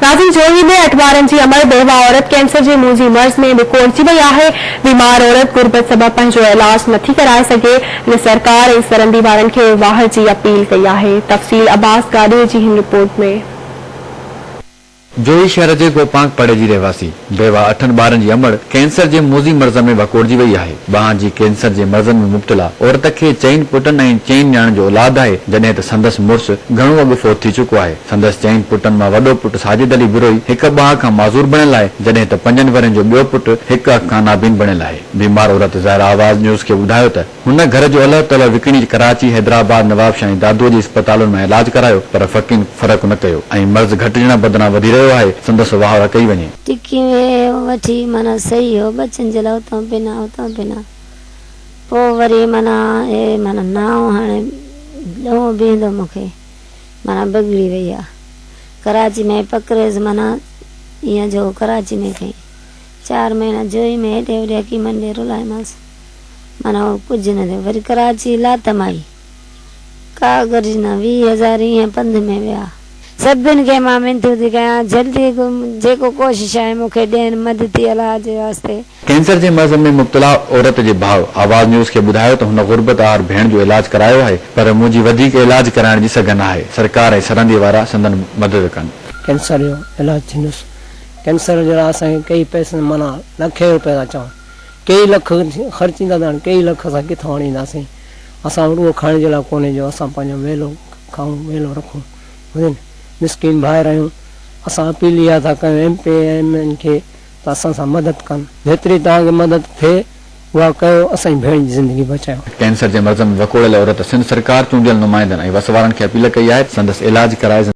ناظرين جوهي ۾ اٺ ٻارن جي امڙ بيوه عورت ڪينسر جي موذي مرض ۾ وڪوڙجي وئي آهي، بيمار عورت غربت سبب پنهنجو علاج نٿي ڪرائي سگهي، هن سرڪار ۽ سرندي وارن کي واهر جي اپيل ڪئي آهي، تفصيل عباس گاڏهي جي هن رپورٽ ۾. جوهي شهر جي گوپانگ پڙي جي رهواسي بيوه اٺن ٻارن جي امڙ ڪينسر جي موذي مرض ۾ وڪوڙجي وئي آهي. ٻانهن جي ڪينسر جي مرضن ۾ مبتلا عورت کي چئن پٽن ۽ چئن نياڻين جو اولاد آهي، جڏهن ته سندس مڙس گهڻو اڳ فوت ٿي چڪو آهي. سندس چئن پٽن مان وڏو پٽ ساجد علي بروهي هڪ ٻانهن کان معذور بڻيل آهي، جڏهن ته پنجن ورهين جو ٻيو پٽ هڪ اک کان نابين بڻيل آهي. بيمار عورت زهره آواز نيوز کي ٻڌايو ته هن گهر جو الهه تلهه وڪڻي ڪراچي، حيدرآباد، نوابشاهه ۽ دادوء جي اسپتالن مان علاج ڪرايو پر فقين فرق نه ڪيو ۽ مرض گهٽجڻ بدران وڌي رهيو آهي، سندس واهر ڪئي وڃي. ٽڪيون اهي وٺي معنيٰ صحيح هو ٻچن جي لاء اتان پنا اتان پنا پوء وري معنيٰ اهي معنيٰ نانء هاڻي ڏهون بيهندو مون کي. معنيٰ بگڙي وئي آ. ڪراچي ۾ پڪريس معنيٰ ايئن جو ڪراچي ۾ کئين چار مهينا جوهي ۾ هيڏي هوڏي حڪيمن ڏي رلايمانس معنيٰ ڪجهه نه ٿيو وري ڪراچي لاتم آئي ڪا گرج نه 20 هزار ايئن پنڌ ۾ ويا. سڀن کي مان منٿون ٿي ڪيان جلدي جيڪو ڪوشش آهي مون کي ڏين مددي علاج واسطي. ڪينسر جي مرض ۾ مبتلا عورت جي ڀاء آواز نيوز کي ٻڌايو ته هن غربت آهر ڀيڻ جو علاج ڪرايو آهي پر منهنجي وڌيڪ علاج ڪرائڻ جي سگهه ناهي، سرڪار ۽ سرندي وارا سندن مدد ڪن. ڪينسر جو علاج ٿيندس، ڪينسر جي لاء اسان کي ڪيئي پئسن معنيٰ لکين روپيا ٿا چون، ڪيئي لک خرچ ايندا ته هاڻي ڪيئي لک اسان ڪٿان آڻينداسين، اسان وٽ اهو کائڻ جي لاء ڪونهي جو اسان پنهنجو ويلو کائون ويلو رکون ٻڌين، مسڪين ڀائر آهيون، اسان اپيل اها ٿا ڪيون ايم پي اي ايم اين کي ته اسان سان مدد ڪن. جيتري توهان کي مدد ٿئي اها ڪيو اسان جي ڀيڻ جي زندگي بچايو. ڪينسر جي مرض ۾ وڪوڙيل عورت سنڌ سرڪار، چونڊيل نمائندن ۽ وس وارن کي اپيل ڪئي آهي ته سندس علاج ڪرائي.